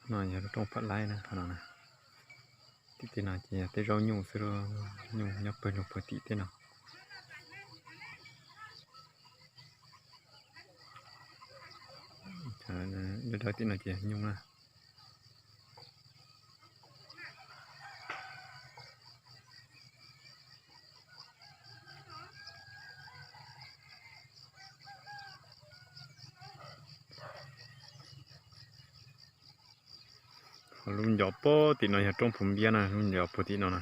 No yog lub roob Phav Laib na, qhov no na. Tim tej no ces yog tej zaub nyuj xwb, nyuj nyob pawg lug puag tim tej no. Dawb dawb tim no ces yog nyuj na. Ho lub ncov puag tim no yog roob Phu Npiab na, lub ncov puag tim no na.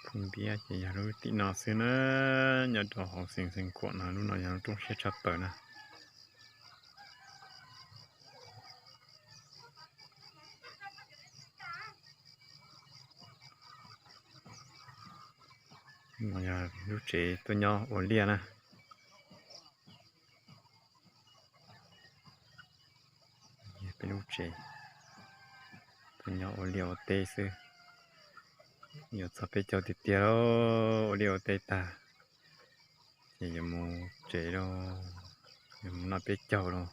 Phu Npiab ces yog lub tim no xwb na, nyob rau hauv xeev Xeev Khuam no, lub no yog lub roob siab tshaj plaws na. No yog lub tsev tuaj nyob ua liaj na. Peb lub tsev tuaj nyob ua liaj ua teb xwb. Yuav txog peb caug tiag tiag lauj, ua liaj ua teb tag ces yuav mus tsev lauj, yuav mus noj peb caug lauj.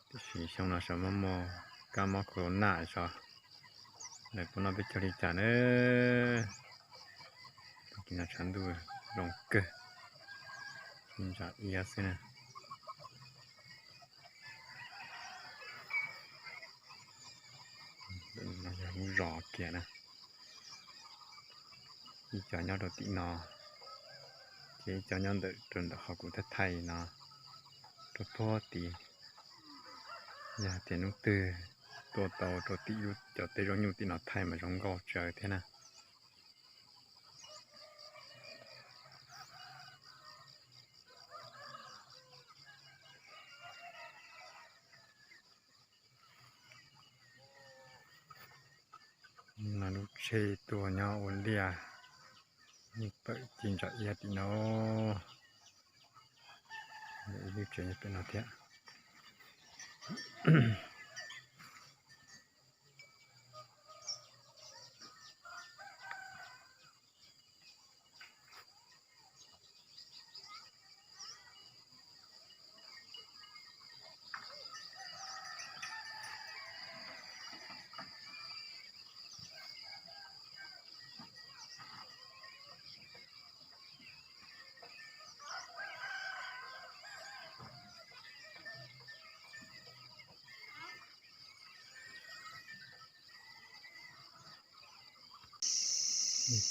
Tiam sis xyoo no sav muaj muaj kab mob corona sav, lawv puas noj peb caug li cas na. Tus kis no tshav ntuj zoo kawg, ntsa iab xwb na. Yog lub zos kiag na. Ib co nyob rau tim no, ces ib co nyob ntawm rau ntawm qhov kuv thaij thaij no rau puag tid. Yog tias hnub twg tuaj tau rau tim lub cov teb zaub nyuj tim no thaij mas zoo nkauj tsawv thiab na. No lub tsheb tuaj nyob ua liaj, yeej pawm ci ntsa iab tim no. Ib lub tsev nyob pem no thiab.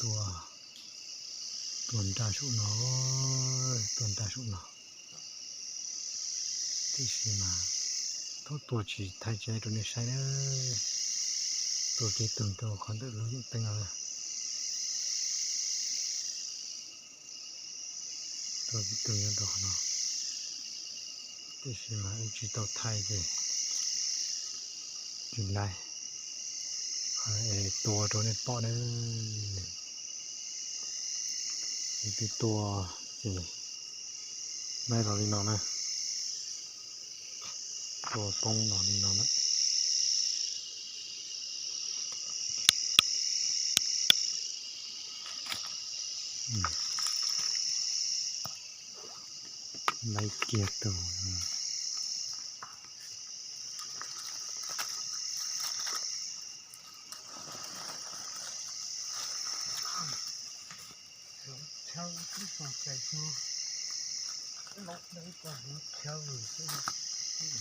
Tuaj, tuaj nraj saum no, tuaj nraj saum no. Tiam sis mas thaum tuaj tsis thaij tsev rau nej saib na. Tuaj tib tug rau qhov ntawm lub yeeb teeb no. Tuaj tib tug nyob rau qhov no. Tiam sis mas wb tsis tau thaij ces tsis laij, es tua rau nej pom na. Twb tua ces laij los li no na. Tua poob los li no na. Laij kiag tus.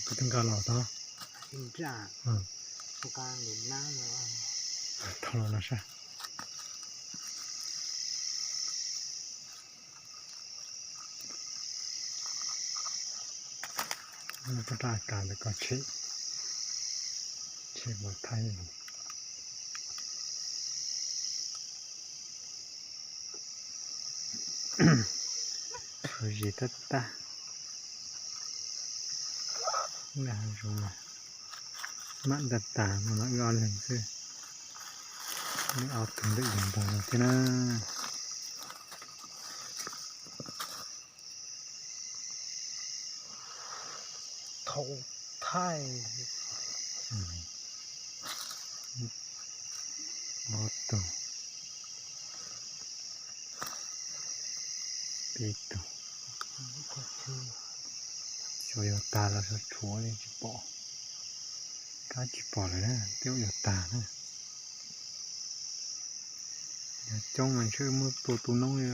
Kuv twb nqa los tau. Thau los no saib. Pab raj kas ntawm ko tshem, tshem mus thaij. Khaws zis tab tag. Nqa hav zoov mam tab tag no los wb ob leeg xwb. Wb ob tug ntawm yus ntag no thiab na. Thaum thaij. Ob tug. Peb tug, xyov yog tag los xyov tshuav li tsis pom, kab tsis pom lawm na, twb yog tag na. Yog coob mas ntshe muab tua tu noob li.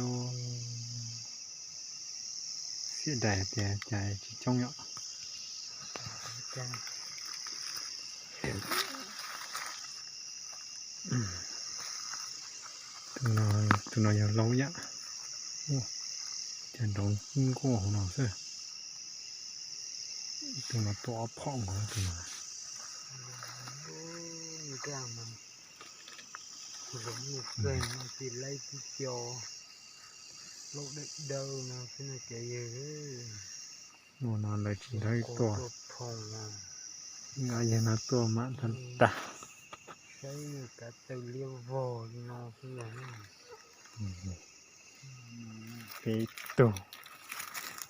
Xiab dais tias cas tsis coob yom. Tus no yog laub yam, cas nrov nkuaj hauv no xwb. Tus no tua ob phom nkaus tus no. Mus txeeg no tsis laib tib co, laub dawb dawb no xwb no ces yog. Mus no lawv tsis nrog ib tuaj, yog no tuaj mam tag tag. Saib kav taw liab vog li no xwb ntag. Peb tug,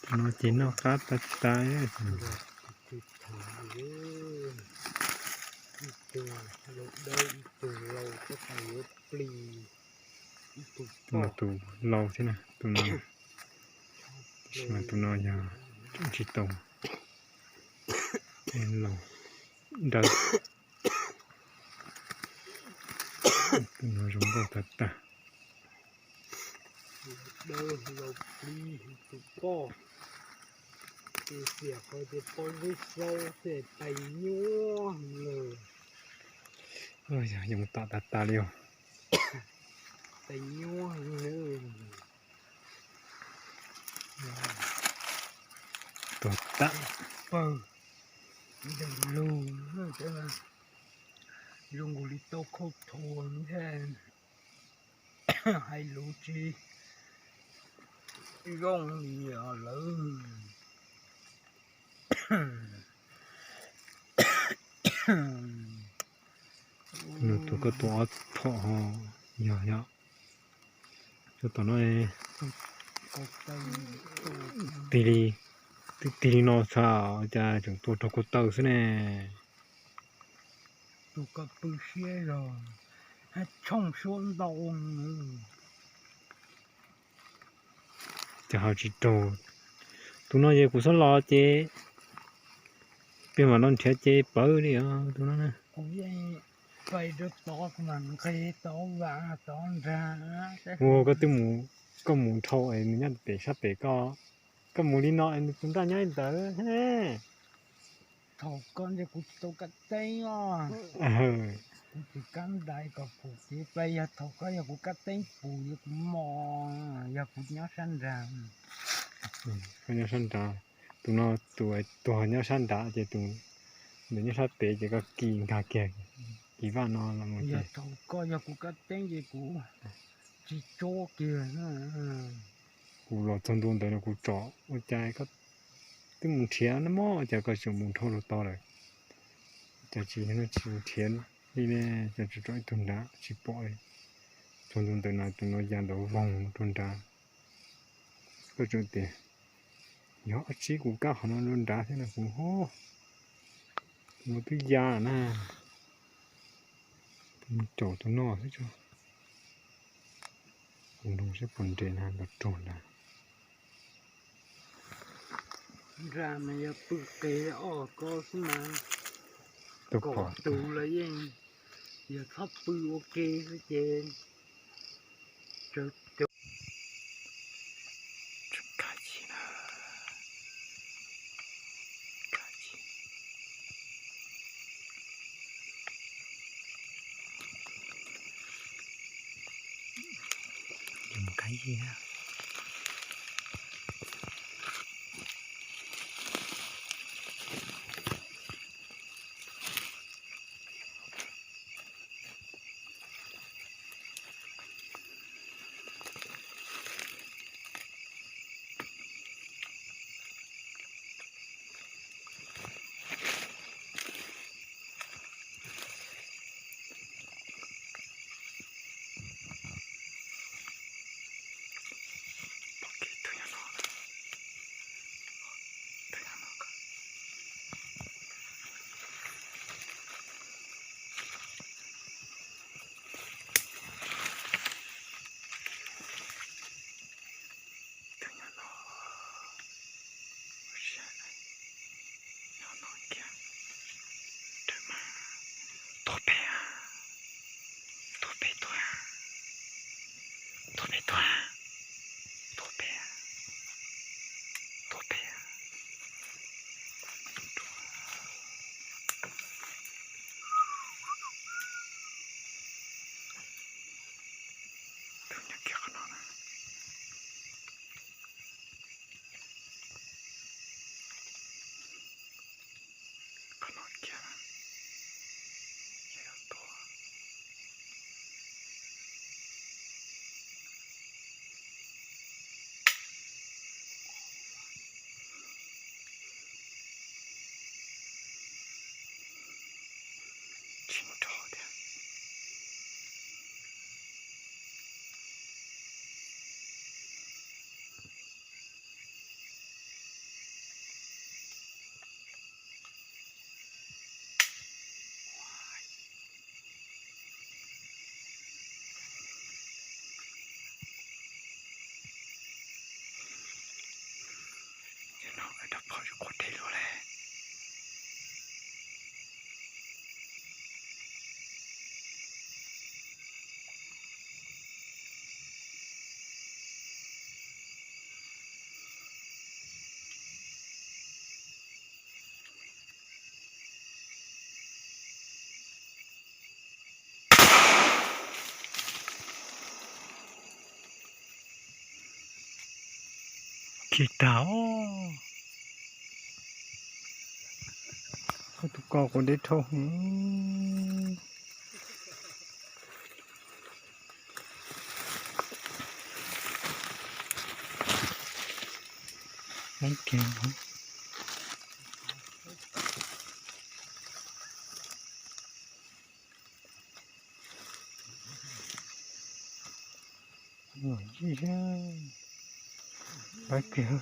tus no ces noj qab tag tag. Ib tug laus dawb ib tug laus tab tom yuav plig, ib tug no tus laus thiab na, tus no, tab sis mas tus no yog tsis tau, laus dawb. Tus no zoo nkauj tag tag. Dawb laus plig tus poj, tus xiam qhov tias poj zeb xaub xwb tais nyuaj lawm. Yoov tom tag tag li os. Tais nyuaj lawm. Tuag tag. Pawg ntawm lug, zoo nkaus li tau khauj thuas thiab. Hais lus tsis zoo li lawm. Nws tus koj tua ob phom ho yog yog. Cov tom no tig li, twb tig li no txha, cas tseem tua raug ko taw xwb ne. Tus ko pw siab zog, hab tshooj suab ntau. Ces ho tsis raug. Tus no ces kuv txhob los ces peb mam no nrhiav ces pawv li os tus no. Kuv yeej pais rau tod mas nqis tod vam tod nrag. Ua koj twb mus, koj mus dhau es nws nyob pem sab pem koj, koj mus li no es nws tus nraj nyob li ntawd. Thaum koj ntshe kuv tsis tau kab teeb os. Kuv tsis kab ntais kom pum kev pais, yog thaum koj yog kuv kab teeb pum yog kuv mos, yog kuv nyob sab nrad. Koj nyob sab nrad, tus no tus tuag nyob sab nrad ces tus ntawd nyob sab pem ces koj kis nkag kiag, kis vaj no los mus. Yog thaum koj yog kuv kab teeb ces kuv tsis tsuab kiag. Kuv los txog ntua ntawd no kuv tsom ua cas koj twb mus nrhiav na mog, cas koj tseem mus dhau rau tod lawm. Cas tsis, tsis nrhiav li ne, cas tseem tsom ib tug nrad tsis pom li. Txog ntua ntawd no tus no ya ntawd voog rau nrad. Koj tseem tias yog ob tsib kuv kab qhov no rau nrad thiab no kuv ho, tus no twb ya na. Mus caum tus no xwb tso. Kuv nrog seb puas nres na, los raug nrad. Nrad mas yog pw qis os ko xwb mas, kom tus los yeej yog txhob pw ua ke xwb ces. Peb tuaj, tuaj peb tuaj, tuaj peb, tuaj peb. Tus nyob kiag qhov no na. Qhov no kiag na, yog tua. Tsis mus rau hauv thiab. Ces no rau phom tsis quav dej luaj li. Khi tag os. Koj tus ko quav dej dhau heev. Laib kiag. Laib kiag.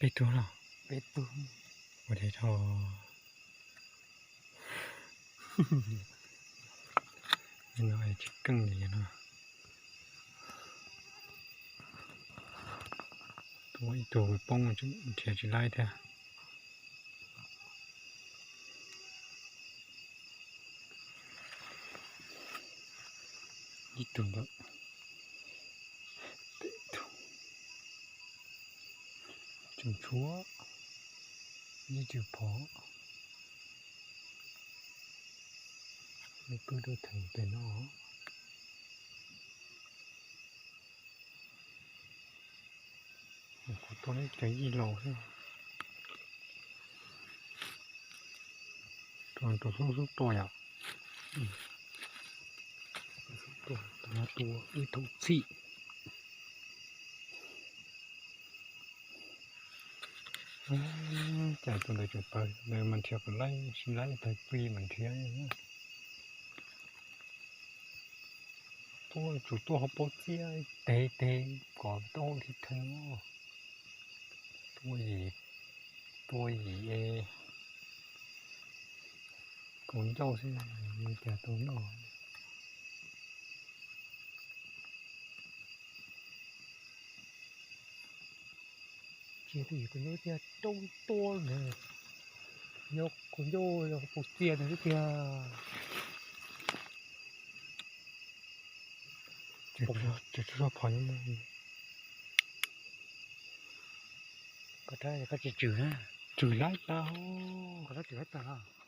Peb tug los? Peb tug. Ua dheev dhau. No tsis keej li no. Tua ib tug poob nrhiav tsis laib thiab. Ib tug ntawd. Tseem tshuav ib tug phom. Nws pw rau theem pem no. Kuv tua ib co yij laus xwb. Rau xub xub tuaj yom. Tua ib thoob txhij. Cas tus ntawd tseem pawg ntawd mas nrhiav kom laib, sib laib tag plig mas nrhiav. Tuaj tsum tuaj hauv paus txiaj teg teg kom tau hauj lwm theem. Tua yim, tua yim es kaus ncauj xwb, cas tau noj. Tsis yog kaus ncauj tiag, rau tua ntag. Yog kaus ncauj yog paus txiaj ntag xwb tiag. Tsis tshua phom nyob. Koj rab koj tsis tswm na. Tswm laib tas. Koj rab tswm laib tas.